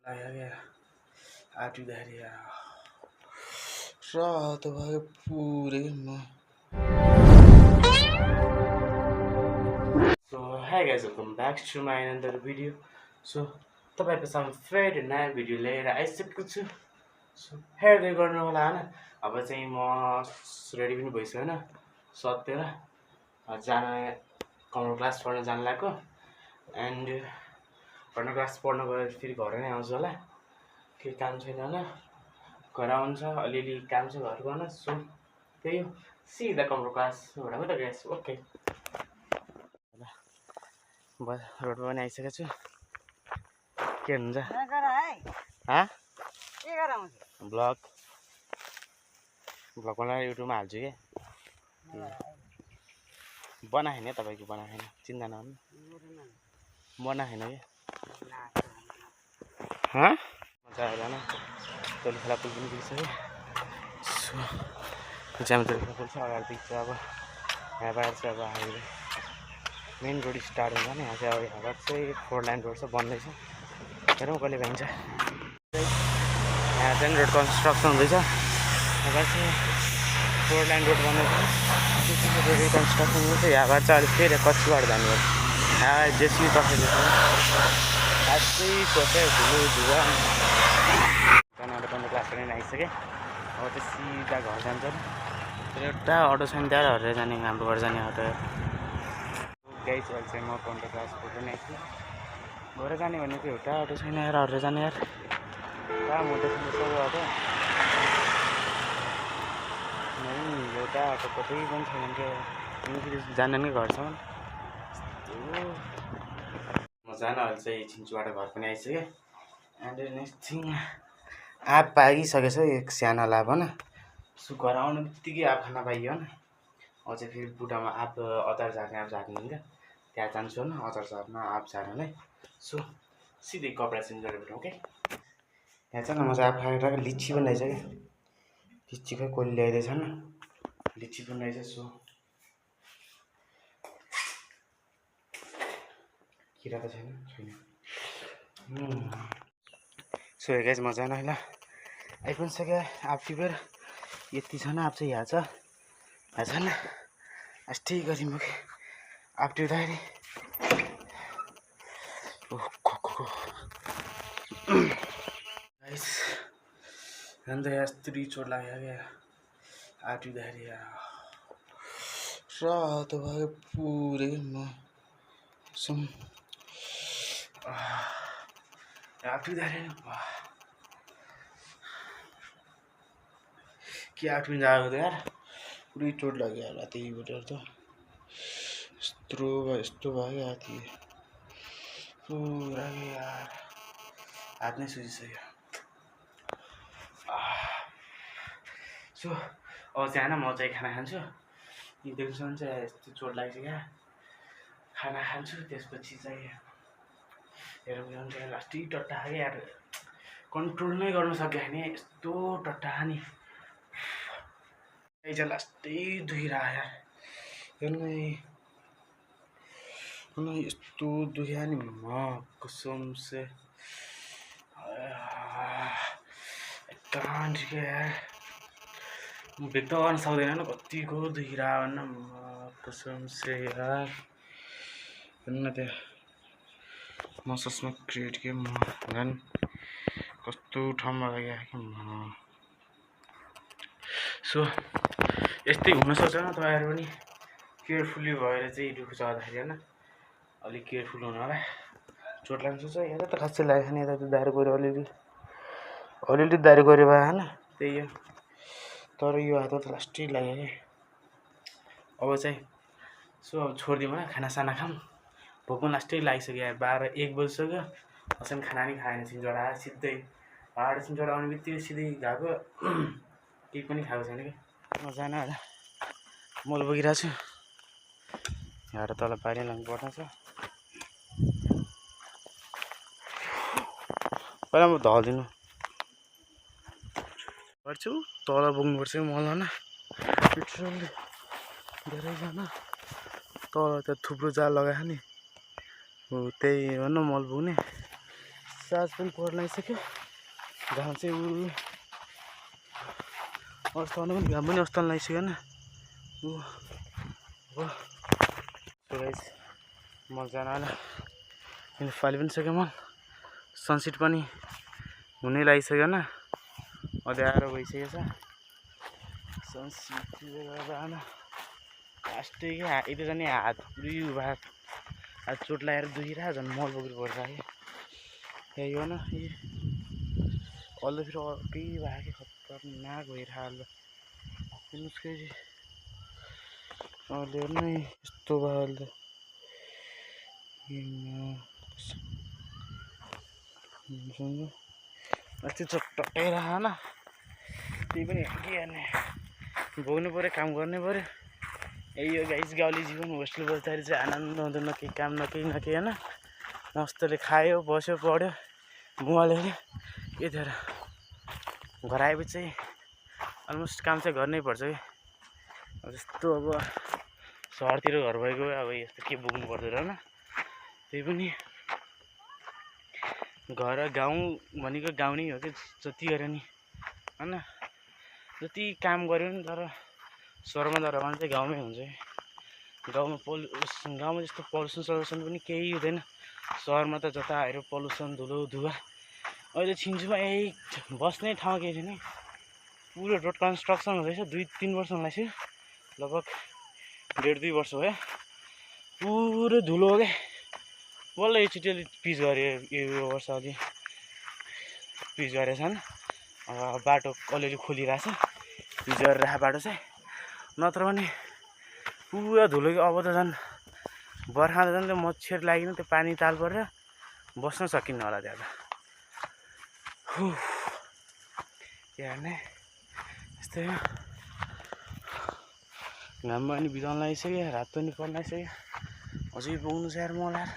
आँटिँदाखेरि रात भयो पुरै म so hi guys welcome back to my another video. So तपाईँको सामु फेरि नयाँ भिडियो लिएर आइसकेको छु। सो हेर्दै गर्नु होला होइन। अब चाहिँ म रेडी पनि भइसक्यो होइन, सतेर जान कम्प्युटर क्लास पढ्न जानु लागेको। एन्ड कम्प्युटर क्लास पढ्न गएर फेरि घर नै आउँछु होला, केही काम छैन होइन, घर आउँछ अलिअलि काम छ घर गर्न। सो त्यही हो, सिधा कम्प्युटर क्लासबाट हो त ग्यास। ओके रोडमा पनि आइसकेको छु। के हुन्छ ब्लग बनाएर युट्युबमा हाल्छु क्या। बनाएन तपाईँको, बनाएन चिन्ता नगर्नु, बनाएन क्या मजा आएन। तोली खोला पुल पनि पुगिसक्यो। सो जाम तोली खोला पुल छ अगाडि देख्छ। अब यहाँबाट चाहिँ अब हाइवे मेन रोड स्टार्ट हुन्छ नि। यहाँ चाहिँ अब यहाँबाट चाहिँ 4 लाइन रोड छ, बन्दैछ। हेरौँ कहिले भइन्छ। यहाँ चाहिँ रोड कन्स्ट्रक्सन हुँदैछ। यहाँबाट चाहिँ 4 लाइन रोड बन्दैछ, रोड कन्स्ट्रक्सन हुँदैछ। यहाँबाट चाहिँ अलिक फेरि कच्ची बाटो जानु पर्छ। यहाँ जेसी तर्सेको छ, खासै कसै धुलो धुवा कम्प्युटर क्लास पनि आइसकेँ। अब चाहिँ सिधा घर जान्छ। एउटा अटो छैन त्यहाँ हरेर जाने, हाम्रो घर जाने अटो। गाइस अहिले चाहिँ म कम्प्युटर क्लास पढ्नु नै छु। घर जाने भनेको एउटा अटो छैन यार, हरेर जाने यार। कहाँ मोटेसन सबै अटो, एउटा अटो कतै पनि छैन क्या। फेरि जान नै घरसम्म म जान। अहिले चाहिँ छिन्चुबाट घर पनि आइसक्यो। एन्ड नेक्स्ट थिङ आँप पाकिसकेको छ, एक सानो लाभ होइन। सो घर आउने बित्तिकै आँप खान पाइयो होइन। अझै फेरि बुढामा आँप अचार झार्ने आँप झार्ने क्या, त्यहाँ जान्छु होइन अचार झार्न आँप झार्नलाई। सो सिधै कपडा चेन्ज गरेर भेटौँ क्या। यहाँ चाहिँ म चाहिँ आँप खाएर लिची पनि रहेछ क्या। लिची खै कसले ल्याइदिएछ होइन, लिची पनि रहेछ। सो किरा त छैन। सो गाइस म जान ल आइपुग्नु सक्यो। आँप टिपेर यति छैन आँप चाहिँ यहाँ छ, यहाँ छैन। अस्ति गरी म आँप टिप्दाखेरि गाइस अन्त यस्तरी चोट लाग्यो क्या आँप टिप्दाखेरि। रात भयो पुरै म आँप टिप्दाखेरि के आँप टिप्नु जाएको त यार, पुरै चोट लाग्यो यार रातिबाट त। यस्तो भयो राति पुरा यार, हात नै सुजिसक्यो। सो अब चाहिँ होइन म चाहिँ खाना खान्छु। दिउँसम्म चाहिँ यस्तो चोट लाग्छ क्या, खाना खान्छु त्यसपछि चाहिँ हेरौँ के हुन्छ। लास्टै टट्टा खायो यार, कन्ट्रोल नै गर्न सकेन नि, यस्तो टट्टा खाने चाहिँ लास्टै दुखिरहेको यार। हेर्नु यस्तो दुख्यो नि म कसम से कान्ट यार, म व्यक्त गर्न सक्दैन कतिको दुखिरहेको भन्न म कसम से यार। हेर्नु त्यहाँ मसमा क्रिएट के म झन् कस्तो ठाउँमा लाग्यो कि म। सो यस्तै हुनसक्छ न तपाईँहरू पनि केयरफुल्ली भएर चाहिँ दुःख चढ्दाखेरि होइन, अलिक केयरफुल हुनु होला। चोट लाग्नु सक्छ। यता त खासै लागेको छैन, यता त दाह्रो गऱ्यो अलिअलि दाह्रो गऱ्यो भए होइन, त्यही हो। तर यो हात त लास्टै लाग्यो क्या। अब चाहिँ सो अब छोडिदिउँ होइन, खानासाना खाऊँ। भोक पनि लास्टै लागिसक्यो यार, 12-1 बजिसक्यो। असन खाना नि खाएन। छिन्चुबाट आएर सिधै भाडा छिन्चुबाट आउने बित्तिकै सिधै गएको, केही पनि खाएको छैन क्या। म जान होला, मल बोकिरहेको छु। यहाँ तल बाहिर लाग्नुपर्ने छ। पहिला म धलिदिनु पर्छु, तल बोक्नुपर्छ मल होइन। पेट्रोल धेरैजना तल त्यहाँ थुप्रो जाल लगाएको नि हो, त्यही हो न मल बोक्ने। साँझ पनि पर्न आइसक्यो घाम चाहिँ अस्ताउनु पनि घाम पनि अस्ताउनु लागिसक्यो होइन सो गाइस मल जान आला किन फाली पनि सक्यो मल सनसेट पनि हुनै लागिसक्यो होइन अँध्यारो भइसकेको छ सनसेटले गर्दा लास्टै क्या यति झन् हात पुरै भात हात चोट लागेर दुखिरहेको झन् मल बोकेर पर्छ है यो न अहिले फेरि अर्कै भयो कि खतरनाक भइरहेको हेर्नुहोस् फेरि अहिले नै यस्तो भयो अहिले अस्ति टट्टाइरह न त्यही पनि के गर्ने भोग्नु पऱ्यो काम गर्नै पऱ्यो यही हो गाइस गाउँले जीवन होस्टेल बस्दाखेरि चाहिँ आनन्द हुँदैन केही काम न केही होइन मस्तले खायो बस्यो पढ्यो मोबाइल हेऱ्यो यतिखेर घर आएपछि चाहिँ अलमोस्ट काम चाहिँ गर्नै पर्छ कि अब जस्तो अब सहरतिर घर भएको अब यस्तो के बोक्नु पर्दैन होइन त्यही पनि घर गाउँ भनेको गाउँ नै हो कि जति गरे नि होइन जति काम गऱ्यो नि तर सहरमा तर चाहिँ गाउँमै हुन्छ गाउँमा गाउँमा जस्तो पल्युसन सल्युसन पनि केही हुँदैन सहरमा त जता हेऱ्यो पल्युसन धुलो धुवा अहिले छिन्चुमा यही बस्ने ठाउँ केही छैन पुरो रोड कन्स्ट्रक्सन हुँदैछ 2-3 वर्ष लाग्छ लगभग 1.5-2 वर्ष भयो पुरो धुलो हो क्या बल्ल एकचोटि अलिक पिच गऱ्यो यो वर्ष अलि पिच गरेछन् बाटो अलिअलि खोलिरहेछ पिच गरेर बाटो चाहिँ नत्र भने पुरा धुलो कि अब त झन् बर्खा त झन् त्यो मच्छर लागिन त्यो पानी ताल परेर बस्न सकिन्न होला त्यहाँ त हेर्ने यस्तै हो घाम पनि बिताउन लागिसक्यो रात पनि पर्न लागिसक्यो अझै पुग्नु छ यार मलाई